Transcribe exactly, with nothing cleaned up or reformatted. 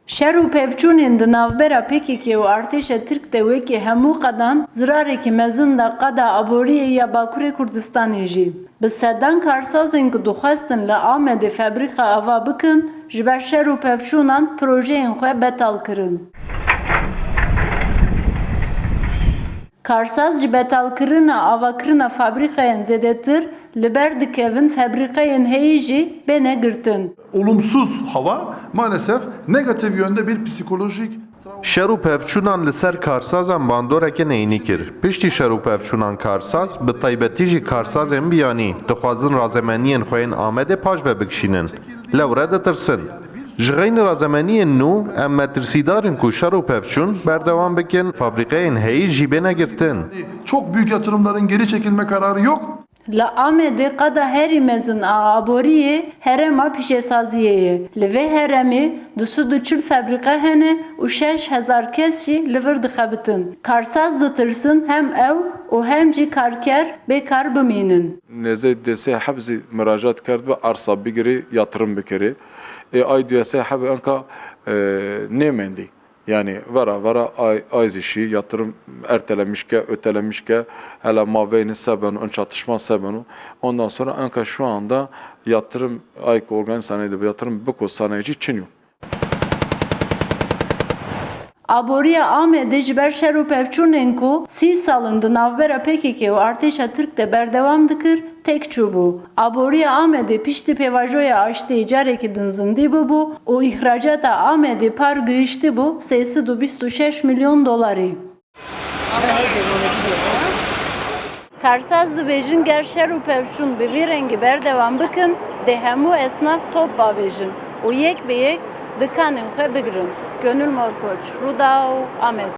Şer û pevçûnên di navbera P K K û artêşa Tirk de wekî hemû qedan zirarekî mezin da qeda aboriyê ya Bakurê Kurdistanê jî. Bi sedan karsazên ku dixwestin li Amedê fabrîka ava bikin, ji ber şer û pevçûnan projeyên xwe betal kirin. Karsaz ji betalkirina avakirina fabrîkayan zêdetir li ber dikevin fabrîkayên heyî jî bêne girtin. Olumsuz hava maalesef negatif yönde bir psikolojik Şer û pevçûnan li ser karsazan bandoreke neyînî kir. Piştî şer û pevçûnan karsaz, bi taybetî jî karsazên biyanî, dixwazin razemeniyên xwe yên Amedê paş ve bikişînin. Lewre ditirsin. Ji xeynî razemeniyên nû, em metirsîdar in ku şer û pevçûn berdewam bikin, fabrîkeyên heyî jî bêne girtin. Çok büyük yatırımların geri çekilme kararı yok. Li Amedê qeda herî mezin a aboriyê herêma pîşesaziyê ye. Li vê herêmê du sed û çil fabrîqe hene û şeş hezar kes jî li vir dixebitin. Karsaz ditirsin hem ew û hem jî karker bê kar bimînin. Nêzê dê sê heb zî miracat kerdibî arsa bigirî, yatırım bikirî. Ê ay duyê sê heb enka, e, nêmendî. Yani vera vera ay, ay zî şî, yatırım ertelemiş ke, ötelemiş ke, hele mabeyni se beno, in çatışma se beno. Ondan sonra enka şu anda yatırım ay ku organize sanayi de yatırım biko sanayici çin yo. Aboriya Amedê ji ber şer û pevçûnên ku sî sal in di navbera P K K û artêşa Tirk de berdewam dikir, têk çûbû. Aboriya Amedê piştî pêvajoya aştiyê carekî din zindî bûbû û îhracata Amedê par gihiştibû sê sed û bîst û şeş milyon dolarî. Karsaz dibêjin, ger şer û pevçûn bi vî rengî berdewam bikin, dê hemû esnaf top bavêjin û yek bi yek dikanên xwe bigirin. Gönül Morkoç, Rûdaw, Amed.